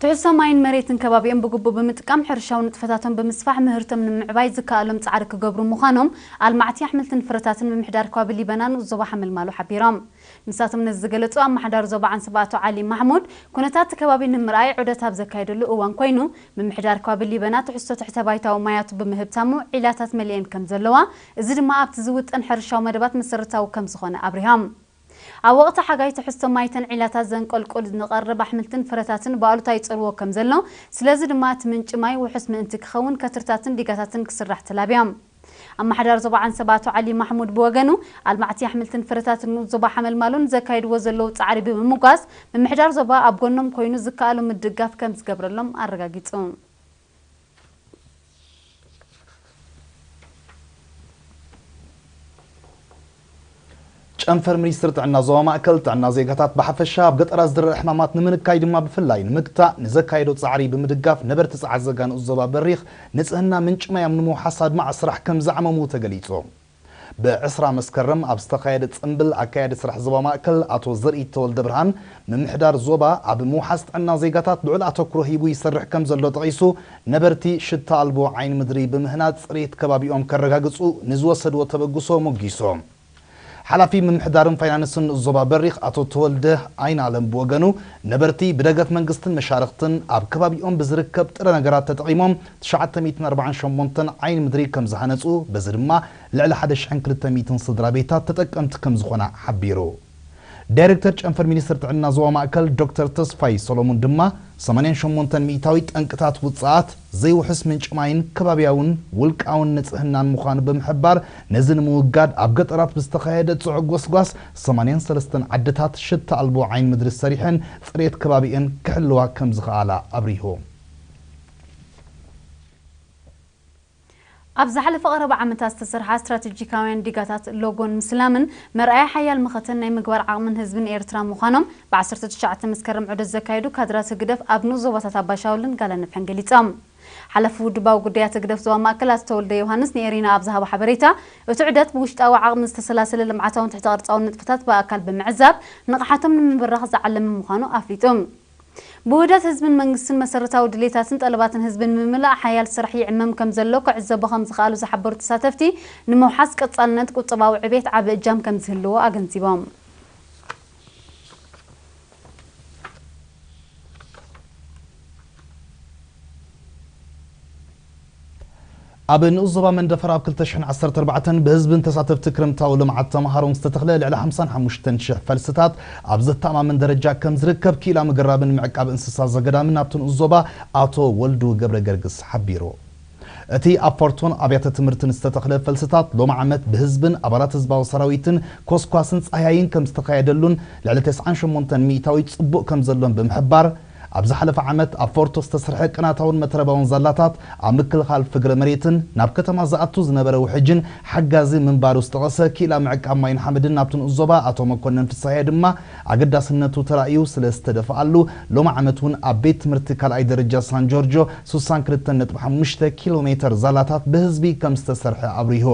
ትሕዝቶ ማይን መሬትን ከባቢኦም ብግቡእ ብምጥቃም ሕርሻዊ ንጥፈታቶም ብምስፋሕ ምህርቶም ንምዕባይ ዝከኣሎም ጻዕሪ ክገብሩ ምዃኖም ኣልማዕቲ ኣሕምልትን ፍረታትን ምምሕዳር ከባቢ ሊበናን ዞባ ሓመልማሎ ሓቢሮም። ንሳቶም ነዚ ዝገለጹ ኣመሓዳሪ ዞባ ዓንሰባ ኣቶ ዓሊ ማሕሙድ፣ ኩነታት እቲ ከባቢ ንምርኣይ ዑደት ኣብ ዘካየደሉ እዋን ኮይኑ፣ ምምሕዳር ከባቢ ሊበና ትሕዝቶ ትሕተ ባይታዊ ማያቱ ብምህብታሙ ዒላታት መሊኤን ከም ዘለዋ፣ እዚ ድማ ኣብቲ ዝውጠን ሕርሻዊ መደባት መሰረታዊ ከም ዝኾነ ኣብሪሆም። ኣብ ወቕቲ ሓጋይ ትሕዝቶ ማይተን ዒላታት ዘንቆልቁል ንቐርብ ኣሕምልትን ፍረታትን ብኣሉታ ይጸርዎ ከም ዘሎ፣ ስለዚ ድማ እቲ ምንጪ ማይ ውሑስ ምእንቲ ክኸውን ከትርታትን ዲጋታትን ክስራሕ ተላብዮም። ኣመሓዳሪ ዞባ ዓንሰባ ኣቶ ዓሊ ማሕሙድ ብወገኑ፣ ኣልማዕቲ ኣሕምልትን ፍረታትን ንኡስ ዞባ ሓመልማሎን ዘካይድዎ ዘለዉ ጻዕሪ ብምምጓስ፣ ምምሕዳር ዞባ ኣብ ጎኖም ኮይኑ ዝከኣሎ ምድጋፍ ከም ዝገብረሎም ኣረጋጊጹ። ጨንፈር ሚኒስትሪ ጥዕና ዞባ ማእከል፣ ጥዕና ዜጋታት ብሓፈሻ፣ ኣብ ገጠራት ዝድረ ሕማማት ንምንካይ ድማ ብፍላይ ንምግታእ ንዘካየዶ ጻዕሪ ብምድጋፍ፣ ነበርቲ ጸዓት ዘጋ ንኡስ ዞባ በሪኽ ንጽህና ምንጪ ማይ ኣብ ንምውሓስ ኣድማዒ ስራሕ ከም ዝዓመሙ ተገሊጹ። ብዕስራ መስከረም ኣብ ዝተኻየደ ጽምብል፣ ኣካያዲ ስራሕ ዞባ ማእከል ኣቶ ዘርኢ ተወልደ ብርሃን፣ ምምሕዳር ዞባ ኣብ ምውሓስ ጥዕና ዜጋታት ልዑል ኣተኩሮ ሂቡ ይሰርሕ ከም ዘሎ ጠቒሱ፣ ነበርቲ ሽታ ኣልቦ ዓይኒ ምድሪ ብምህናጽ ጽሬት ከባቢኦም ከረጋግጹ ንዝወሰድዎ ተበግሶ ሞጊሶም። ሓላፊ ምምሕዳርን ፋይናንስን ንኡስ ዞባ በሪኽ ኣቶ ተወልደ ኣይናለም ብወገኑ፣ ነበርቲ ብደገፍ መንግስትን መሻርኽትን ኣብ ከባቢኦም ብዝርከብ ጥረ ነገራት ተጠቒሞም ትሽዓተ ሚእትን ኣርባዓን ሸሞንተን ዓይኒ ምድሪ ከም ዝሃነጹ፣ በዚ ድማ ልዕሊ ሓደ ሽሕን ክልተ ሚእትን ስድራ ቤታት ተጠቀምቲ ከም ዝኾና ሓቢሩ። ዳይሬክተር ጨንፈር ሚኒስትሪ ጥዕና ዞባ ማእከል ዶክተር ተስፋይ ሰሎሙን ድማ፣ ሰማንያን ሸሞንተን ሚእታዊት ጠንቅታት ውጽኣት ዘይውሑስ ምንጪ ማይን ከባብያውን ውልቃውን ንጽህናን ምዃኑ ብምሕባር፣ ነዚ ንምውጋድ ኣብ ገጠራት ብዝተኻየደ ጽዑቕ ጎስጓስ፣ ሰማንያን ሰለስተን ዓድታት ሽታ ኣልቦ ዓይኒ ምድሪ ሰሪሐን ጽሬት ከባቢአን ክሕልዋ ከም ዝኸኣላ ኣብሪሁ። ኣብ ዝሓለፈ ቀረባ ዓመታት ዝተሰርሓ ስትራቴጂካውያን ዲጋታት ሎጎን ምስላምን መርኣያ ሓያል መኸተን ናይ ምግባር ዓቕምን ህዝብን ኤርትራ ምዃኖም ብዓሰርተ ትሽዓተ መስከረም ዑደት ዘካየዱ ካድራት ህግደፍ ኣብ ንኡስ ዞባታት ኣባሻውልን ጋላነፍሕን ገሊጾም። ሓላፊ ውድባዊ ጉዳያት ህግደፍ ዞባ ማእከል ኣቶ ተወልደ ዮሃንስ ንኤሪና ኣብ ዝሃቦ ሓበሬታ፣ እቲ ዑደት ብውሽጣዊ ዓቕሚ ዝተሰላሰለ ልምዓታውን ትሕተ ቅርጻውን ንጥፈታት ብኣካል ብምዕዛብ ንቕሓቶም ንምብራኽ ዝዓለመ ምዃኑ ኣፍሊጡ። ብውህደት ህዝብን መንግስትን መሰረታዊ ድሌታትን ጠለባትን ህዝቢ ንምምላእ ሓያል ስራሕ ይዕመም ከም ዘሎ ክዕዘቡ ከም ዝኸኣሉ ዝሓበሩ ተሳተፍቲ፣ ንምውሓስ ቀጻልነት ቁጠባዊ ዕቤት ዓቢ እጃም ከም ዝህልዎ ኣገንዚቦም። ኣብ ንኡስ ዞባ መንደፈራ ኣብ ክልተ ሽሕን ዓሰርተ ኣርባዕተን ብህዝብን ተሳተፍቲ ክረምታዊ ልምዓት ተምሃሮን ዝተተኽለ ልዕሊ ሓምሳን ሓሙሽተን ሽሕ ፈልስታት ኣብ ዘተኣማምን ደረጃ ከም ዝርከብ ክኢላ ምግራብን ምዕቃብ እንስሳ ዘገዳምን ኣብቲ ንኡስ ዞባ ኣቶ ወልዱ ገብረ ገርግስ ሓቢሩ። እቲ ኣብ ፎርቶን ኣብያተ ትምህርትን ዝተተኽለ ፈልስታት ሎሚ ዓመት ብህዝብን ኣባላት ህዝባዊ ሰራዊትን ኮስኳስን ጻህያይን ከም ዝተኻየደሉን ልዕሊ ተስዓን ሸሞንተን ሚእታዊት ጽቡቕ ከም ዘሎን ብምሕባር፣ ኣብ ዝሓለፈ ዓመት ኣብ ፎርቶ ዝተሰርሐ ቅናታውን መትረባውን ዛላታት ኣብ ምክልኻል ፍግረ መሬትን ናብ ከተማ ዝኣቱ ዝነበረ ውሕጅን ሓጋዚ ምንባሩ ዝጠቐሰ ክኢላ ምዕቃብ ማይን ሓመድን ናብቲ ንኡስ ዞባ ኣቶ መኮነን ፍስሃየ ድማ፣ ኣገዳስነቱ ተራእዩ ስለ ዝተደፍኣሉ፣ ሎሚ ዓመት እውን ኣብ ቤት ትምህርቲ ካልኣይ ደረጃ ሳን ጆርጆ ሱሳን ክልተን ነጥቢ ሓሙሽተ ኪሎ ሜተር ዛላታት ብህዝቢ ከም ዝተሰርሐ ኣብሪሁ።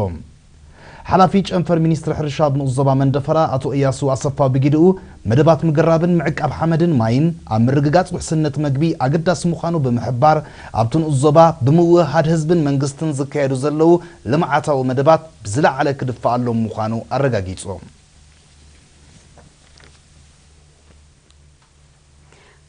ሓላፊ ጨንፈር ሚኒስትሪ ሕርሻ ኣብ ንኡስ ዞባ መንደፈራ ኣቶ እያሱ ኣሰፋ ብጊድኡ፣ መደባት ምግራብን ምዕቃብ ሓመድን ማይን ኣብ ምርግጋጽ ውሕስነት መግቢ ኣገዳሲ ምዃኑ ብምሕባር፣ ኣብቲ ንኡስ ዞባ ብምውህሃድ ህዝብን መንግስትን ዝካየዱ ዘለዉ ልምዓታዊ መደባት ብዝለዓለ ክድፈኣሎም ምዃኑ ኣረጋጊጹ።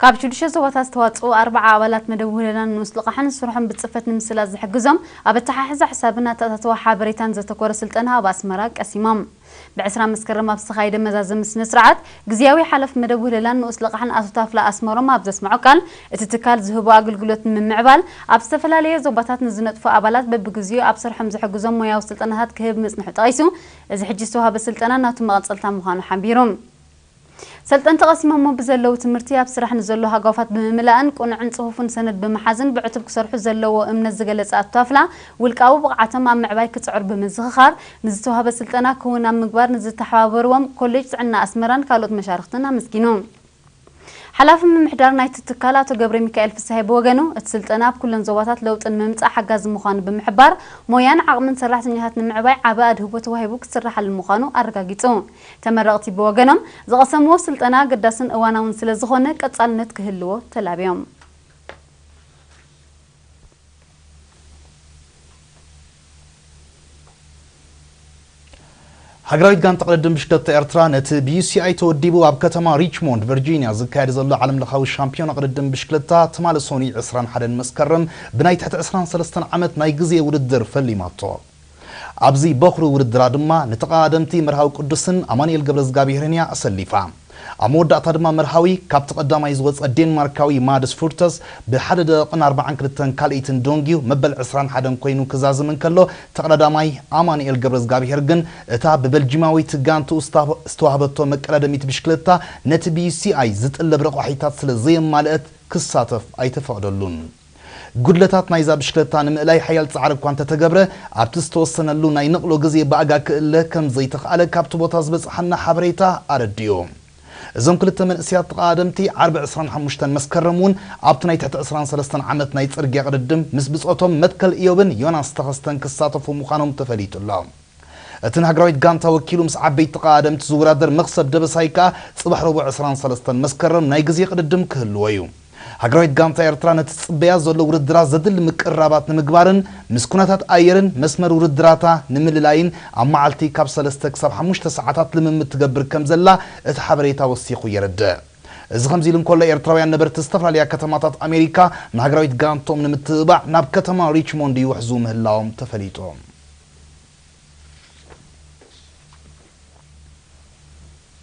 ካብ ሽዱሽተ ዞባታት ዝተዋጽኡ ኣርባዓ ኣባላት መደብ ውህደላን ንኡስ ልቓሕን ስርሖም ብጽፈት ንምስላጥ ዝሕግዞም ኣብ ኣተሓሕዛ ሕሳብን ኣተኣታትዋ ሓበሬታን ዘተኮረ ስልጠና ኣብ ኣስመራ ቀሲሞም። ብዕስራ መስከረም ኣብ ዝተኻየደ መዛዘሚ ስነ ስርዓት፣ ግዝያዊ ሓላፊ መደብ ውህደላን ንኡስ ልቓሕን ኣቶ ታፍላ ኣስመሮም ኣብ ዘስምዖ ቃል፣ እቲ ትካል ዝህቦ ኣገልግሎት ንምምዕባል ኣብ ዝተፈላለየ ዞባታት ንዝነጥፉ ኣባላት በብግዚኡ ኣብ ስርሖም ዝሕግዞም ሞያዊ ስልጠናታት ክህብ ምጽንሑ ጠቒሱ፣ እዚ ሕጂ ዝተዋህበ ስልጠና ናቱ መቐጸልታ ምዃኑ ሓቢሩ። ሰልጠንቲ ቀሲሞሞ ብዘለዉ ትምህርቲ ኣብ ስራሕ ንዘሎ ሃጓፋት ብምምላእን ቅኑዕን ጽፉፍን ሰነድ ብምሓዝን ብዕቱብ ክሰርሑ ዘለዎ እምነት ዝገለጸ ኣቶ ታፍላ፣ ውልቃዊ ብቕዓቶም ኣብ ምዕባይ ክጽዕሩ ብምዝኽኻር፣ ንዝተዋህበ ስልጠና ክውን ኣብ ምግባር ንዝተሓባበርዎም ኮሌጅ ጥዕና ኣስመራን ካልኦት መሻርኽትን ኣመስጊኑ። ሓላፊ ምምሕዳር ናይቲ ትካል ኣቶ ገብረ ሚካኤል ፍስሃየ ብወገኑ፣ እቲ ስልጠና ኣብ ኩለን ዞባታት ለውጢ ንምምጻእ ሓጋዚ ምዃኑ ብምሕባር፣ ሞያን ዓቕምን ሰራሕተኛታት ንምዕባይ ዓቢ ኣድህቦ ተዋሂቡ ክስራሓሉ ምዃኑ ኣረጋጊጹ። ተመረቕቲ ብወገኖም፣ ዝቐሰምዎ ስልጠና ኣገዳስን እዋናውን ስለ ዝኾነ ቀጻልነት ክህልዎ ተላብዮም። ሃገራዊት ጋንታ ቅድድም ብሽክለታ ኤርትራ ነቲ ብዩሲኣይ ተወዲቡ ኣብ ከተማ ሪችሞንድ ቨርጂኒያ ዝካየድ ዘሎ ዓለምለኻዊ ሻምፒዮና ቅድድም ብሽክለታ ትማሊ ሰኑይ ዕስራን ሓደን መስከረም ብናይ ትሕቲ ዕስራን ሰለስተን ዓመት ናይ ግዜ ውድድር ፈሊማቶ። ኣብዚ በኹሪ ውድድራ ድማ ንተቐዳደምቲ መርሃዊ ቅዱስን ኣማኑኤል ገብረዝጋብሄርን እያ ኣሰሊፋ። ኣብ መወዳእታ ድማ መርሃዊ ካብቲ ቀዳማይ ዝወጸ ዴንማርካዊ ማድስ ፉርተስ ብሓደ ደቂቕን ኣርባዓን ክልተን ካልኢትን ዶንጊዩ መበል ዕስራን ሓደን ኮይኑ ክዛዝም እንከሎ፣ ተቐዳዳማይ ኣማኑኤል ገብረዝጋብሄር ግን እታ ብበልጂማዊት ጋንትኡ ዝተዋህበቶ መቀዳደሚት ብሽክለታ ነቲ ብዩሲኣይ ዝጥለብ ረቋሒታት ስለ ዘየማልአት ክሳተፍ ኣይተፈቕደሉን። ጉድለታት ናይዛ ብሽክለታ ንምእላይ ሓያል ጻዕሪ እኳ እንተተገብረ፣ ኣብቲ ዝተወሰነሉ ናይ ንቕሎ ግዜ ብኣጋ ክእለ ከም ዘይተኽኣለ ካብቲ ቦታ ዝበጽሓና ሓበሬታ ኣረዲኡ። እዞም ክልተ መንእሰያት ተቐዳደምቲ ዓርቢ ዕስራን ሓሙሽተን መስከረም እውን ኣብቲ ናይ ትሕቲ ዕስራን ሰለስተን ዓመት ናይ ጽርግያ ቅድድም ምስ ብጾቶም መትከል ኢዮብን ዮናስ ተኸስተን ክሳተፉ ምዃኖም ተፈሊጡ ኣሎ። እቲ ንሃገራዊት ጋንታ ወኪሉ ምስ ዓበይቲ ተቐዳደምቲ ዝወዳደር መኽሰብ ደበሳይ ከኣ ጽባሕ ረቡዕ ዕስራን ሰለስተን መስከረም ናይ ግዜ ቅድድም ክህልዎ እዩ። ሃገራዊት ጋንታ ኤርትራ ነቲ ዝጽበያ ዘሎ ውድድራት ዘድሊ ምቅርራባት ንምግባርን ምስ ኩነታት ኣየርን መስመር ውድድራታ ንምልላይን ኣብ መዓልቲ ካብ ሰለስተ ክሳብ ሓሙሽተ ሰዓታት ልምምድ ትገብር ከም ዘላ እቲ ሓበሬታ ወሲኹ የረድእ። እዚ ከምዚ ኢሉ እንከሎ፣ ኤርትራውያን ነበርቲ ዝተፈላለያ ከተማታት ኣሜሪካ ንሃገራዊት ጋንቶም ንምትብባዕ ናብ ከተማ ሪችሞንድ ይውሕዙ ምህላዎም ተፈሊጡ።